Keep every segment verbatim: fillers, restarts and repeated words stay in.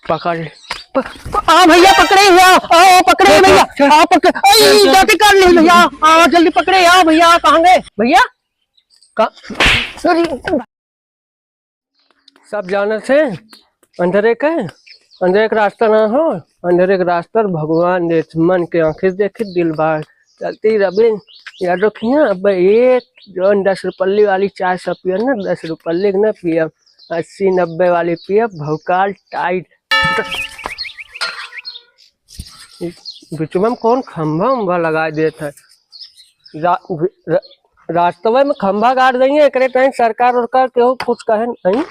पकड़ ले। प-, प-, आ भैया, पकड़े भैया, आ, आ, पकड़े भैया, आ, पकड़, आई, जाते कर ले भैया, आ, जल्दी पकड़े, आ भैया, कहाँ गए भैया? का, अरे, सब जानत है, अंधेरे के, अंधेरे के रास्ता ना हो, अंधेरे के रास्ता भगवान देत, मन के आँखें देखित, दिल बार। चलती रबी, याद रखिए, अब एक जौन दस रुपल्ली वाली चाय सब पिए ना, दस रुपल्ली के ना पिए, अस्सी नब्बे वाली पिए, भौकाल टाइट। बिचवा में कौन खंभा उंभा लगाए देत है? रा-, र-, रास्तवे में खंभा गाड़ देंगे, एकरे टाइम सरकार उरकार केहू कुछ कहे नहीं।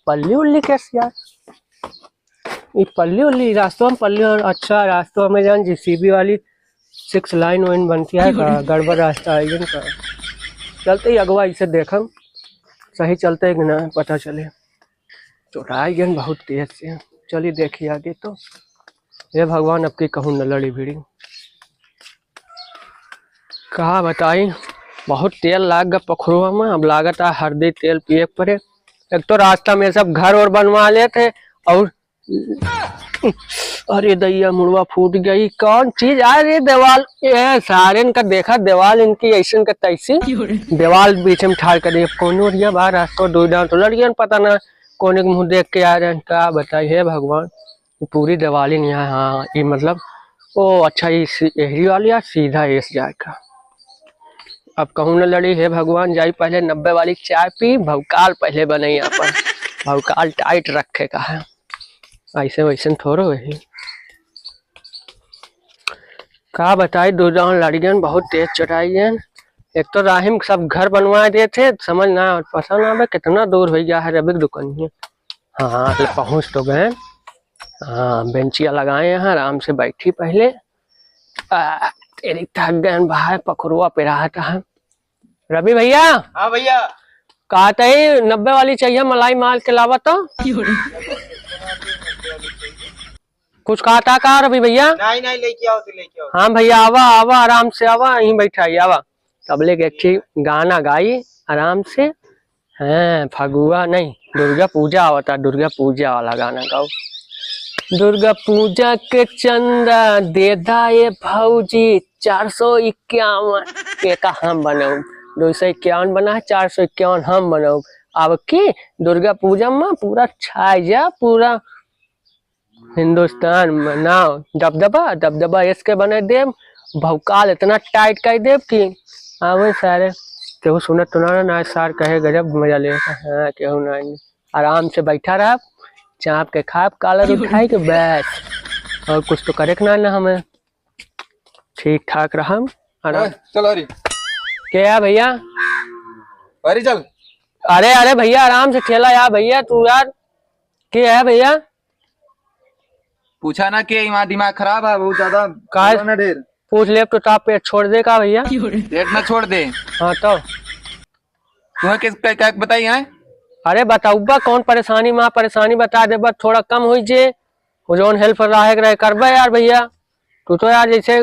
पल्ली उल्ली कैसे यार? ई पल्ली उल्ली, रास्तवा में पल्ली और अच्छा, रास्तवा में जान जीसीबी वाली सिक्स लाइन वाइन बनती है का? गड़बड़ रास्ता है इनका। चलते ही अगवा इसे देखम, सही चलते है कि ना, पता चले। चोराई गन बहुत तेज से। चली देखी आगे तो। हे भगवान, अब की कहूँ न लड़ी भिड़ी। का बताई, बहुत तेल लाग गा पखुरवा में। अब लागत आ हरदी तेल पिए के पड़े। एक तो रास्ता में सब घर और बनवा लेत है और अरे दैया, मुड़वा फूट गई। कौन चीज? अरे देवाल, ये सारेन का देखा, देवाल इनकी ऐसन का तैसी। देवाल बीच में ठाड़ कर दिए। कौन ओरिया बा रास्ता, दो डांट लड़ियन, पता ना कौन एक मुंह देख के आ रहे हैं। का बताई हे भगवान, पूरी देवाल ही नहीं है। हाँ, ये मतलब, ओ अच्छा, ये सी-, एहरी वाली यार सीधा एस जाए का। अब कहूँ न लड़ी, हे भगवान, जाई पहले नब्बे वाली चाय पी, भौकाल पहले बने यहाँ पर, भौकाल टाइट रखे का है, ऐसे वैसे थोड़ो है। का बताई, दो जन लड़ियन बहुत तेज चटाई हैं। एक तो राहिम सब घर बनवा देते, समझ ना आवे, पता ना आवे कितना दूर हो गया है रबिक दुकान। हाँ, तो पहुँच तो गए। हाँ, बेंचिया लगाए हैं, आराम से बैठी पहले। आ, तेरी थक गए भाई, पखुरुआ पे रहा था। रवि भैया। हाँ भैया। कहत ही नब्बे वाली चाहिए, मलाई मार के लावा तो। कुछ कहत हा का रवि भैया? नहीं, नहीं, लेके आओ, तो लेके आओ। हाँ भैया, आवा, आवा, आराम से आवा, यहीं बैठा ही, आवा। तब लेके एक ठे गाना गाई आराम से। हैं, फगुआ नहीं, दुर्गा पूजा आवता, दुर्गा पूजा वाला गाना गाओ। दुर्गा पूजा के चंदा दे दा ए भौजी, चार सौ इक्यावन के का हम बनाऊब, दो सौ इक्यावन बना है, चार सौ इक्यावन हम बनाऊब। अब की दुर्गा पूजा में पूरा छाई जा, पूरा हिंदुस्तान में नाव दबदबा, दबदबा एस के बने देब। भौकाल इतना टाइट कर देब कि आवे सारे, केहू सुनत तो ना, ना सार कहे गजब मजा ले। हाँ, केहू ना, आराम से बैठा रहब, चाप के खाब, कालर उठाई के बस, और कुछ तो करे के ना, ना हमें। ठीक ठाक रहब, आराम। ए, चल अरे। के है भैया? अरे चल। अरे, अरे भैया, आराम से ठेला यार भैया, तू यार, के है भैया? पूछा ना के, इमा दिमाग खराब है बहुत ज्यादा, काहे? बोला ना ढेर। पूछ लेब तो ताप पेट छोड़ दे का भैया? पेट ना छोड़ दे। हाँ तो। तुम्हें किस, क्या, क्या बताई है? अरे बताउबा, कौन परेशानी मा परेशानी बता देबा, थोड़ा कम होई जे, वो जौन help रहे के रहे करबा यार भैया। तू तो यार जैसे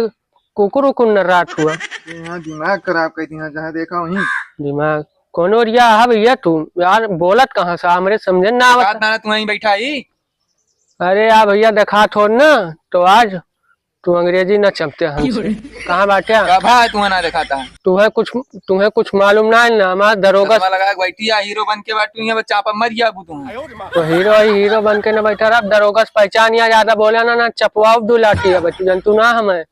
कुकुर उकुर न रात हुआ। यहाँ दिमाग खराब कर दिया, जहाँ देखा वहीं। दिमाग कौन ओरिया है भैया तू? यार बोलत कहाँ से, हमरे समझे ना आवत। बात ना, तू वहीं बैठा ही। अरे यार भैया, देखा थोड़ ना, तो आज तू अंग्रेजी ना चपते हमसे। कहाँ बाटे? कब है तू ना देखाता? तुम्हें कुछ, तुम्हें कुछ मालूम ना है ना, हमारा दरोगा चश्मा लगा के बैठी है, हीरो बन के बैठी है, बच्चा पर मर गया अबू तू। तो हीरो ही हीरो बन के ना बैठा रहा, दरोगा से पहचान या ज्यादा बोला ना, ना चपवाओ दो लाठी है बच्ची, जन तू ना हमें।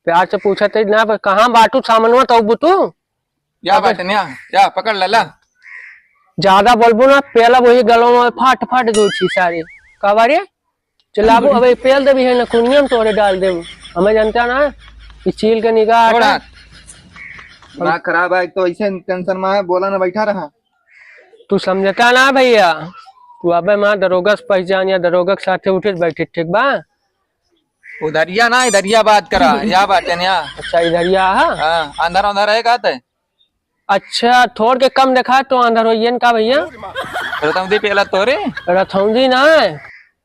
प्यार से पूछत ही ना, पर कहाँ बाटू सामनवा तो बुतू? या अबे। बात है ना, या पकड़ ला, ला। ज्यादा बोलबो ना, पेला वही गलों में फाट फाट दो छी सारी। का बारे? चलाबो, अबे पेल देबी है ना, कुनिया में तोरे डाल देबो। हमें जानता ना, ई चील के निगाह थोड़ा हटा। दिमाग खराब है, एक तो ऐसे tension में है, बोला ना बैठा रहा। तू समझता ना भैया, तू अबे माँ दरोगा से पहचान या दरोगा के साथे उठे बैठे, ठीक बा? उधरिया ना, इधरिया बात करा, या बात है ना। अच्छा, इधरिया है? हाँ, अंधारा, अंधारा है, कहते? अच्छा, थोड़ के कम देखा तो अंधार होइयन का भैया? रतौंदी पेला तोरे? रतौंदी ना है।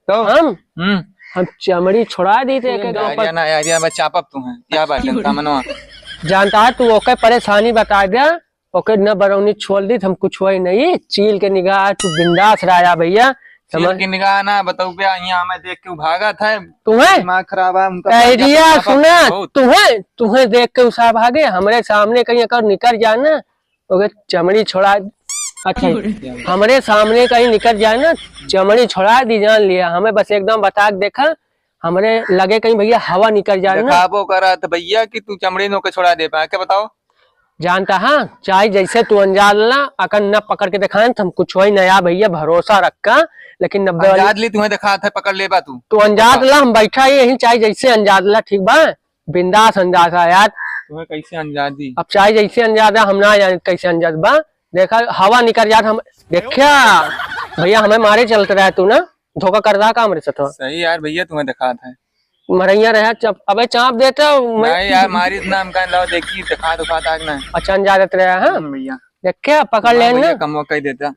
तो? हम? हम्म। हम चमड़ी छोड़ा दी थे के गाँव पर। यारिया ना, यारिया, मैं चापब तू है। या बात है, सामनवा। जानता है, तू ओके परेशानी बता दे, ओके न बरौनी छोड़ दी, हम कुछ वही नहीं, चील के निगाह, तू बिंदास रहा भैया, चील समझ? की निगाह ना, बताऊ बे, यहाँ हमें देख के उ भागत है। तुम्हें? दिमाग खराब है उनका, आइडिया पापा सुना, बहुत। तुम्हें, तुम्हें देख के उसा भागे, हमरे सामने कहीं अगर निकर जाए ना, ओके चमड़ी छोड़ा, अच्छा, हमरे सामने कहीं निकर जाए ना, चमड़ी छोड़ा दी, जान लिया। हमें बस एकदम बता के देखा, हमरे लगे कहीं भैया हवा निकर जाए ना। दिखाबो करत भैया कि तू चमड़ी नोके छोड़ा दे पाए, क्या बताओ? जानता है, चाहे जैसे तू अंजाद ला, अगर न पकड़ के दिखाएं तो हम कुछ वही नया भैया भरोसा रखा, लेकिन नब्बे वाली अंजाद ली तुम्हें दिखात है, पकड़ लेबा तू। तू अंजाद ला, हम बैठा ही यहीं, चाहे जैसे अंजाद ला, ठीक बा? बिंदास अंजाद है यार। तुम्हें कैसे अंजाद दी? अब चाहे जैसे अंजाद है, हम ना जाने कैसे अंजाद बा। देखा, हवा निकर जात हम, देखा भैया, हमें मारे चलत रहा तू ना, धोखा कर रहा का हमरे साथ? सही यार भैया, तुम्हें दिखात है। मरैया रहा चप-, अबे चाप देता मैं। नहीं यार, मारी इतना हम कहीं लाओ, देखी, दिखा, दिखा ताक ना। अच्छा, अंजाद रहा है, हाँ? हम्म, भैया। देख क्या, पकड़ हाँ, ले भैया, ना। कम वो कह देता।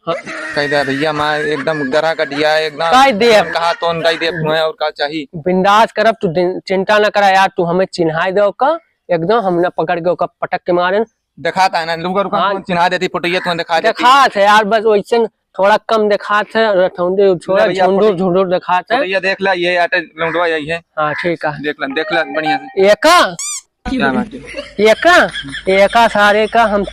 हाँ। कह दे भैया, मार एकदम गरा कटिया, एकदम कह दे। एकदम कहा तो उनका ही दे, तुम्हें और का चाहिए? बिंदास करब, तू दिन-, चिंता न करा यार, तू हमें चिन्हाई दे ओका, एकदम हम न पकड़ के ओका पटक के मारन। दिखाता है ना, रुका, रुका, हाँ। तुम चिन्हा देती, फोटोइया तुम दिखा देती। दिखात है यार, बस वैसे न थोड़ा कम दिखात है, रठौंदे छोड़ा, ले भैया, झुंडुर, फोटो-, झुंडुर दिखात है। फोटोइया देख ला, ये आटे लौंडवा यही है। हाँ, ठीक है। देख ला, देख ला, बढ़िया से। एका? क्या बात है? एका? एका सारे का हम,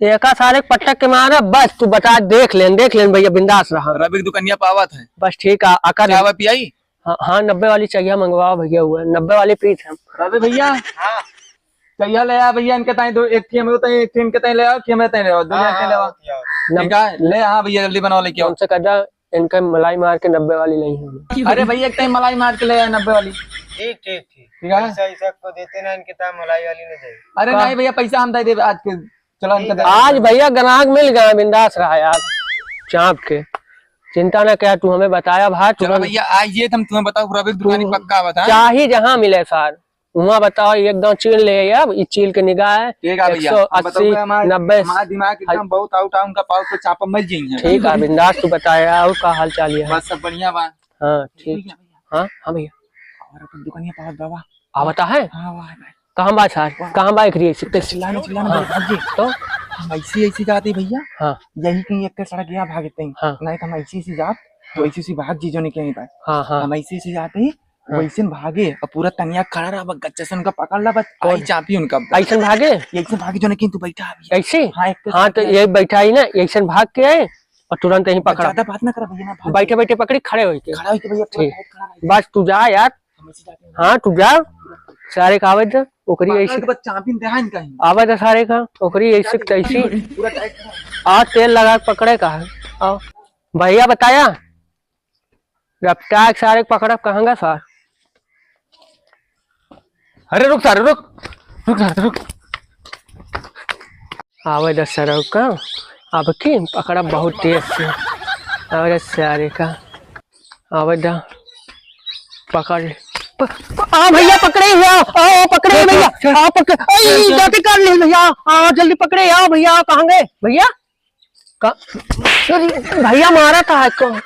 एका सारे के पटक के मारा, बस तू बता, देख लेन, देख लेन भैया, बिंदास रहा। रवि की दुकनिया पावत है। बस ठीक है, आकर चाय वाय पियाई? हाँ, हाँ, नब्बे वाली चाहिए, मंगवाओ भैया, हुआ नब्बे वाली पीस है। रवि भैया, हाँ। चाहिए ले आ भैया, इनके ताई दो, एक थी हमें ताई, एक थी इनके ताई ले आओ, एक थी हमें ताई ले आओ, दो हाँ, जन के ले हाँ, आओ। ठीक है, ले, हाँ भैया, जल्दी बनाओ, लेके आओ। उनसे कह दो, इनके मलाई मार के नब्बे वाली नहीं है। अरे भैया, एक ताई मलाई मार के ले आए नब्बे वाली। ठीक, ठीक, ठीक। ठीक है। पैसा ऐसा को देते ना, इनके ताई मलाई वाली नहीं दे। अरे का? नहीं भैया, पैसा हम दे देबे आज के, चलो इनके ठीक दे है। आज भैया ग्राहक मिल गया, बिंदास रहा यार, चाप के, चिंता ना क्या, तू हमें बताया भाई, चलो तुरंत। भैया, आइए, हम तुम्हें बताओ, रवि की दुकान तू पक्का बता। चाहे जहाँ मिले सर, वहाँ बताओ, एकदम चील ले आइए। अब ई चील के निगाह है, ठीक है भैया, एक सौ अस्सी, हम बताऊंगा, हमारे, नब्बे। हमारा दिमाग एकदम बहुत आउट है, उनका पाव तो चापा मर जाएंगे। ठीक है, बिंदास तू बताया, और का हाल चाल है? बस सब बढ़िया बा। हाँ, ठीक। ठीक है भैया। हाँ, हाँ भैया। और अपन दुकानिया पावत बाबा। आवता है? हाँ, वाह भाई। कहाँ बा सार? वाह। कहाँ बा एकरी ऐसे? चिल्ला ना, चिल्ला ना, हाँ। भाग जी। तो? हम ऐसे, ऐसे जाते भैया। हाँ। यही कहीं एक सड़क यहाँ भागते हैं। हाँ। नहीं तो हम ऐसे, ऐसे जात, तो हाँ। ऐसे, ऐसे भाग जी जो नहीं कहीं पाए। हाँ, हाँ। हम ऐसे, ऐसे जाते ही हाँ। वैसे न भागे, और पूरा तनिया खड़ा रहा, बस गच्चा से उनका पकड़ ला, बस कौन? आई चापी उनका। ऐसन भागे? ऐसे भागे जो नहीं तू बैठा अभी। ऐसे? हाँ, एक हाँ, तो ये बैठा ही ना, ऐसन भाग के आए और तुरंत यहीं बस पकड़ा। ज्यादा बात ना करा भैया, ना भाग। बैठे बैठे पकड़ी, खड़े होके। खड़ा होके भैया, पूरा ठीक। टाइट खड़ा रहा। बस तू जा यार। हम ऐसे जाते हैं। हाँ, तू जा। सारे का आवे दे, ओकरी पकड़ ऐसे के बस चाबी दे, हाँ, इनका ही। आवे दे सारे का, ओकरी ऐसे तैसी। पूरा टाइट खड़ा। आ, तेल लगा के पकड़े का है। आओ। भैया बताया, रफ्तार के सारे के पकड़ब कहाँगा सार? अरे रुक सारे, रुक, रुक सारे, रुक। आवे द सरऊ का, अब की पकड़ब बहुत तेज से। आवे द सारे का, आवे द, पकड़ ले। प-, प-, आ भैया पकड़े भैया, आ पकड़े भैया, आ पकड़, आई, जाते कर ले भैया, आ जल्दी पकड़े, आ भैया, कहाँ गए भैया? का-, अरे, भैया मारा था, को-,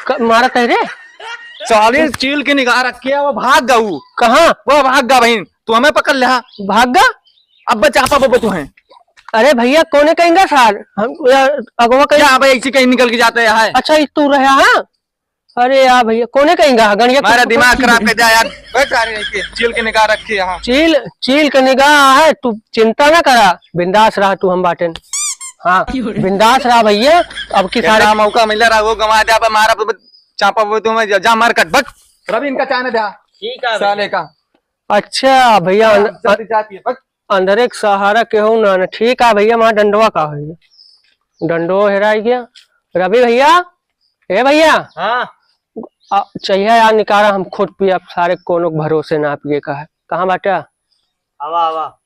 क-, मारा था रे? साले चील के निगाह रख के वो भाग गऊ। कहाँ? वो भाग गा बहिन, तू हमें पकड़ ले, हाँ। भाग गा? अब बचा पाबो तू हैं। अरे भैया, कोने कहेंगे सार? हम, या, अगवा कहीं क्या भाई, ऐसे कहीं निकल के जाते हैं? अच्छा, ई तू रहा, हाँ? अरे यार भैया, कोने कहेंगे? गणिया मारा कुछ दिमाग कुछ खराब कर दिया यार। बैठ सारे, ऐसे चील के निगाह रख के यहाँ। चील, चील के निगाह है, तू चिंता ना करा, बिंदास रहा तू, हम बाटेन। हाँ, बिंदास रहा भैया, अब की सारे इतना मौका मिला रहा, वो गंवा दे, अब मारा, अब चापा वो तुम्हें जा, जा मार कट, बक। रवि इनका चाय ना दे। ठीक है साले भैया। का। अच्छा भैया, हाँ, अन-, जल्दी चाय पिए, बक। अंधरे के सहारा केहू ना, ना। ठीक है भैया, हमारा डंडवा का है? डंडवा हेराई गया। रवि भैया, ए भैया। हाँ। आ, चाहिए यार, निकारा, हम खुद पियब, सारे कोनो के भरोसे ना पिए का है। कहाँ बाटा? आवा, आवा।